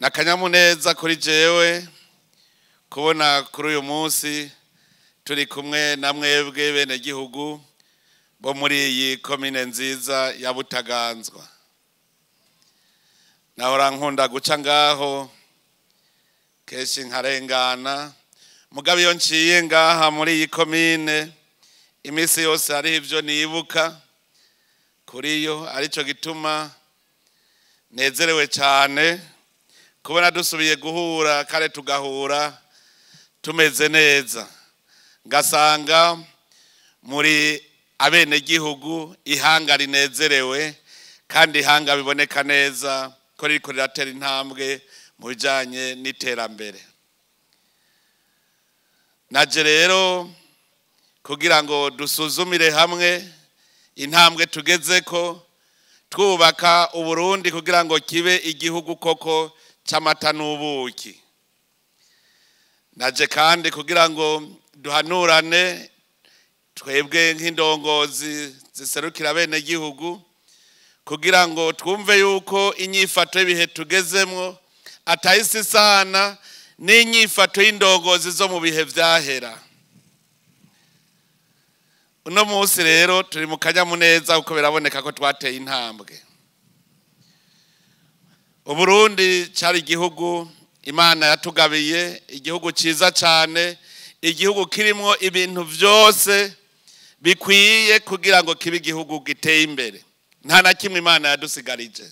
Nakanyamuneza kuri jewe kubona kuri uyu munsi turi kumwe na mwebwe bene gihugu bo muri iyi komine nziza ya Butaganzwa. Nahora nkunda guca ngaho kenshi nkarengana, mugabo iyo nciye ngaha muri iyi komine iminsi yose hariho ivyo nibuka kuri yo, arico gituma nezerewe cyane kubona dusubiye guhura kare tugahura tumeze neza, ngasanga muri abenegihugu ihanga rinezerewe kandi ihanga biboneka neza ko ririko riratera intambwe mu bijanye n'iterambere. Naje rero kugira ngo dusuzumire hamwe intambwe tugezeko twubaka Uburundi kugira ngo kibe igihugu koko c'amata n'ubuki. Naje kandi kugira ngo duhanurane twebwe nk'indongozi ziserukira bene gihugu, kugira ngo twumve yuko inyifato y'ibihe tugezemwo atahisi sana n'inyifato y'indongozi zo mu bihe vyahera. Uno munsi rero turi mu kanyamuneza kuko biraboneka ko twateye intambwe. Uburundi cari igihugu Imana yatugabiye, igihugu ciza cane, igihugu kirimwo ibintu vyose bikwiye kugira ngo kibe igihugu giteye imbere. Nta na kimwe Imana yadusigarije.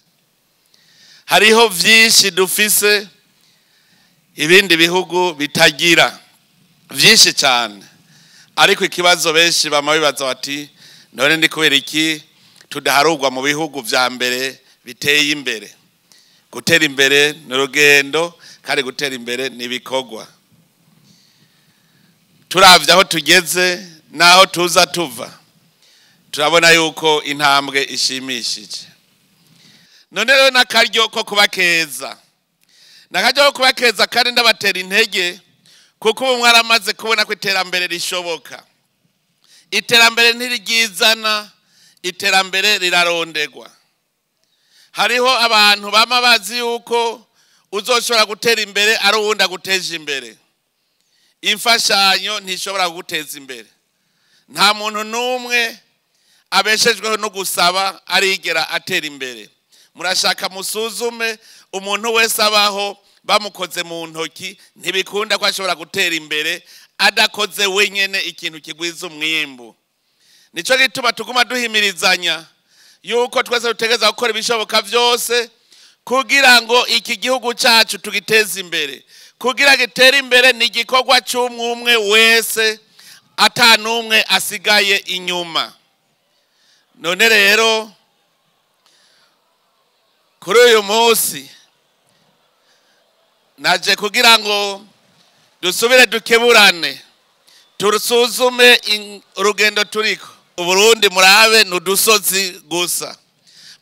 Hariho vyinshi dufise ibindi bihugu bitagira, vyinshi cane. Ariko ikibazo benshi bama bibaza bati none ni kubera iki tudaharurwa mu bihugu vya mbere biteye imbere? Gutera imbere ni urugendo, kandi gutera imbere ni ibikorwa. Turavye aho tugeze naho tuza tuva, turabona yuko intambwe ishimishije. None rero nakaryo ko kubakeza, nakaryo ko kubakeza kandi ndabatera intege, kuko ubu mwaramaze kubona ko iterambere rishoboka. Iterambere ntiryizana, iterambere rirarondegwa. Hariho abantu bama bazi yuko uzoshobora gutera imbere ari uwundi aguteje imbere. Imfashanyo ntishobora kuguteza imbere. Nta muntu n'umwe abeshejweho no gusaba arigera atera imbere. Murashaka musuzume, umuntu wese abaho bamukoze mu ntoki ntibikunda ko ashobora gutera imbere adakoze wenyene ikintu kigwiza umwimbu. Nico gituma tuguma duhimirizanya yuko twese dutegereza gukora ibishoboka vyose kugira ngo iki gihugu cacu tugiteze imbere. Kugira gitere imbere ni igikorwa c'umwe wese, ata n'umwe asigaye inyuma. None rero kuri uyu munsi naje kugira ngo dusubire dukeburane, turusuzume urugendo turiko. Uburundi murabe nudusozi gusa.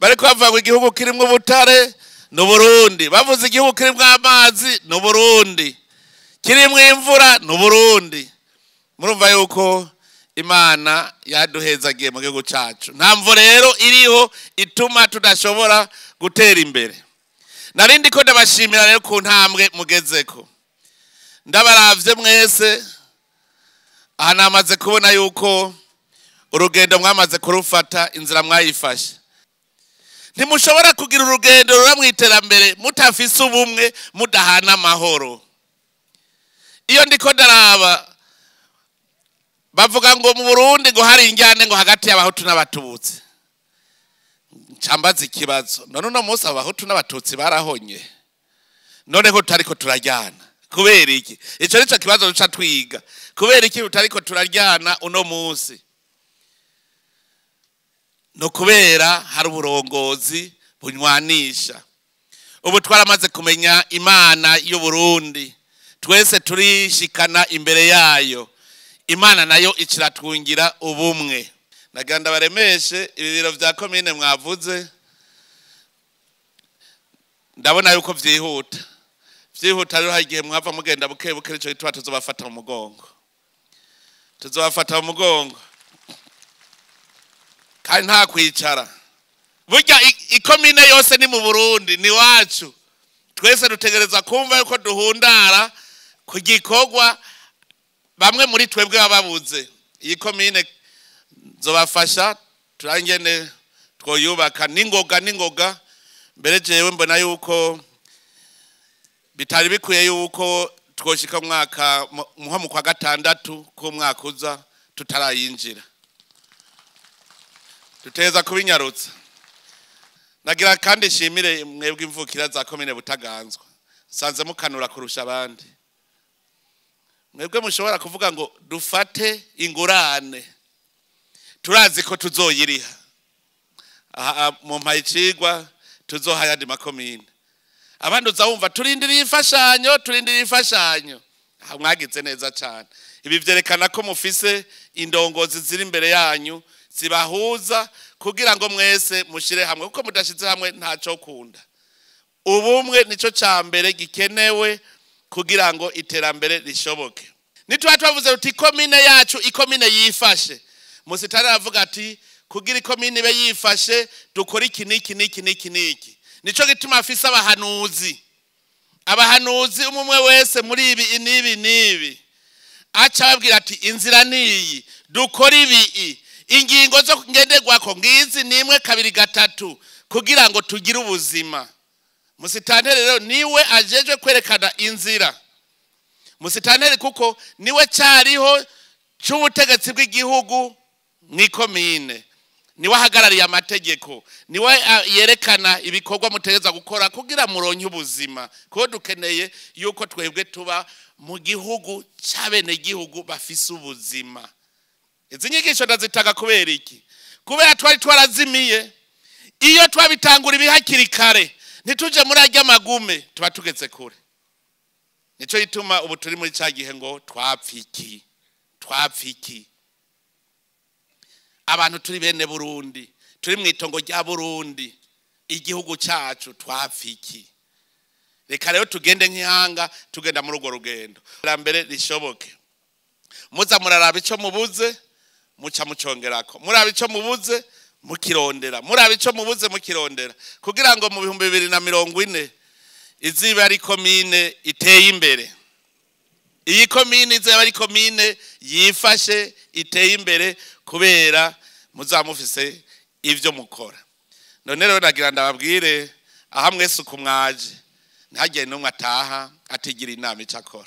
Bariko bavuga ngo igihugu kirimwo ubutare n'Uburundi, bavuze igihugu kirimwo amazi n'Uburundi, kirimwo imvura n'Uburundi. Murumva yuko Imana yaduhezagiye mu gihugu cacu. Nta mvo rero iriho ituma tudashobora gutera imbere. Narindi ko ndabashimira rero ku ntambwe mugezeko. Ndabaravye mwese, aha namaze kubona yuko urugendo mwamaze kurufata, inzira mwayifashe. Ntimushobora kugira urugendo rura mu iterambere mutafise ubumwe, mudahana amahoro. Iyo ndiko ndaraba bavuga ngo mu Burundi ngo hari injyane ngo hagati y'abahutu n'abatutsi. Ncambaza ikibazo, none uno munsi abahutu n'abatutsi barahonye, none ko tutariko turaryana kubera iki? Ico nico kibazo duca twiga, kubera iki tutariko turaryana uno munsi? No kubera hari uburongozi bunywanisha. Ubu twaramaze kumenya Imana y'Uburundi, twese turishikana imbere yayo. Imana nayo iciratwungira ubumwe. Nagira ndabaremeshe ibi biro vya komine mwavuze, ndabona yuko vyihuta. Vyihuta rero hari igihe mwava mugenda buke buke, nico gituma tuzobafata mu mugongo. Tuzobafata mu mugongo kandi nta kwicara. Burya ikomine yose ni mu Burundi, ni wacu. Twese dutegereza kumva yuko duhundara ku gikorwa bamwe muri twebwe bababuze. Iyi komine nzobafasha turangene twoyubaka n'ingoga n'ingoga. Mbere jewe mbona yuko bitari bikwiye yuko twoshika mwaka muha mu kwa gatandatu ko mwaka uza tutarayinjira, duteza kubinyarutsa. Nagira kandi shimire mwebwe imvukira za komine Butaganzwa, nsanze mukanura kurusha abandi. Mwebwe mushobora kuvuga ngo dufate ingurane, turazi ko tuzoyiriha mu mpayicigwa tuzoha yandi makomine. Abandi uzawumva turindiriye imfashanyo, turindiriye imfashanyo. Mwagize neza cyane. Ibi vyerekana ko mufise indongozi ziri imbere yanyu zibahuza kugira ngo mwese mushire hamwe, kuko mudashize hamwe ntaco kunda. Ubumwe nico ca mbere gikenewe kugira ngo iterambere rishoboke. Nitwa twavuze uti komine yacu ikomine yifashe. Musitari aravuga ati kugira ikomine ibe yifashe dukora iki niki niki niki niki. Nico gituma afise abahanuzi. Abahanuzi umwe wese muri ibi nibi nibi. Aca ababwira ati inzira niyi, dukora ibi, ingingo zo ngenderwako ngizi nimwe kabiri gatatu kugira ngo tugire ubuzima. Musitanteri rero niwe ajeje kwerekana inzira. Musitanteri kuko niwe cyariho cy'ubutegetsi bw'igihugu mw'ikomine, niwe ahagarariye amategeko, niwe yerekana ibikorwa mutegeza gukora kugira muronke ubuzima. Kuko dukeneye yuko twebwe tuba mu gihugu cy'abene gihugu bafise ubuzima. Izi nyigisho ndazitanga kubera iki? Kubera twari twarazimiye. Iyo twabitangura ibihakiri kare ntituje muri ajya magume tuba tugeze kure. Nico gituma ubu turi muri ca gihe ngo twapfiki, twapfiki. Abantu turi bene Burundi, turi mu itongo rya Burundi, igihugu cyacu twapfiki. Reka rero tugende nk'ihanga, tugenda muri urwo rugendo. Mbere rishoboke. Muza muraraba ico mubuze, muca mucongerako. Muraba ico mubuze, mukirondera. Muraba ico mubuze, mukirondera. Kugira ngo mu 2040 iziba ari komine iteye imbere. Iyi komine iziba ari komine yifashe iteye imbere kubera muzamufise ivyo mukora. None rero nagira ndababwire aha mwese uko mwaje, ntihagire n'umwe ataha atigira inama icakora.